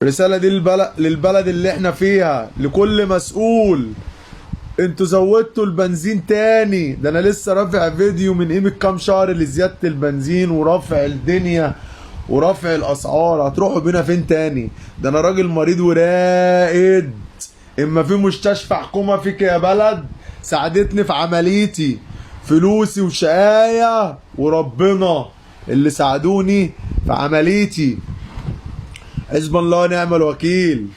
الرسالة دي للبلد اللي احنا فيها، لكل مسؤول. انتوا زودتوا البنزين تاني. ده انا لسه رافع فيديو من قيمة كام شهر لزيادة البنزين ورفع الدنيا ورفع الاسعار. هتروحوا بينا فين تاني؟ ده انا راجل مريض وراقد، اما في مستشفى حكومة فيك يا بلد ساعدتني في عمليتي، فلوسي وشقاية وربنا اللي ساعدوني في عمليتي. حسب الله ونعم الوكيل.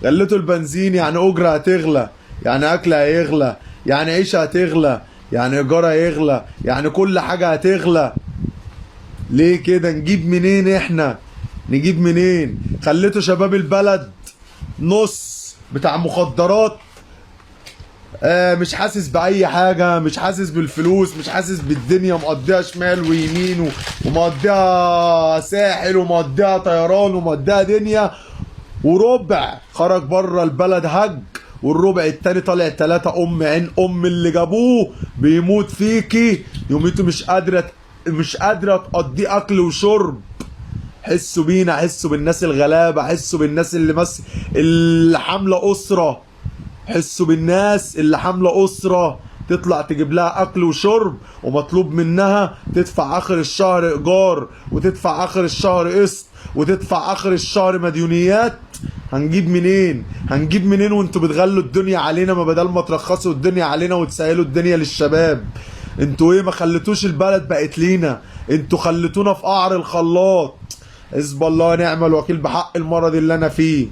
غليتوا البنزين، يعني اجرة هتغلى، يعني اكل هيغلى، يعني عيشة هتغلى، يعني ايجار هيغلى، يعني كل حاجة هتغلى. ليه كده؟ نجيب منين احنا؟ نجيب منين؟ خليتوا شباب البلد نص بتاع مخدرات، مش حاسس بأي حاجة، مش حاسس بالفلوس، مش حاسس بالدنيا، مقضيها شمال ويمين ومقضيها ساحل ومقضيها طيران ومقضيها دنيا. وربع خرج بره البلد هج، والربع التاني طالع تلاتة ام عين ام اللي جابوه بيموت فيكي يوميته، مش قادرة تقضيه اكل وشرب. حسوا بينا، حسوا بالناس الغلابة، حسوا بالناس اللي حاملة أسرة، حسوا بالناس اللي حاملة أسرة تطلع تجيب لها أكل وشرب، ومطلوب منها تدفع آخر الشهر إيجار، وتدفع آخر الشهر قسط، وتدفع آخر الشهر مديونيات. هنجيب منين؟ هنجيب منين وانتوا بتغلوا الدنيا علينا؟ ما بدل ما ترخصوا الدنيا علينا وتسهلوا الدنيا للشباب. انتوا ايه؟ ما خليتوش البلد بقت لينا، انتوا خليتونا في قعر الخلاط. حسب الله ونعم الوكيل بحق المرض اللي انا فيه.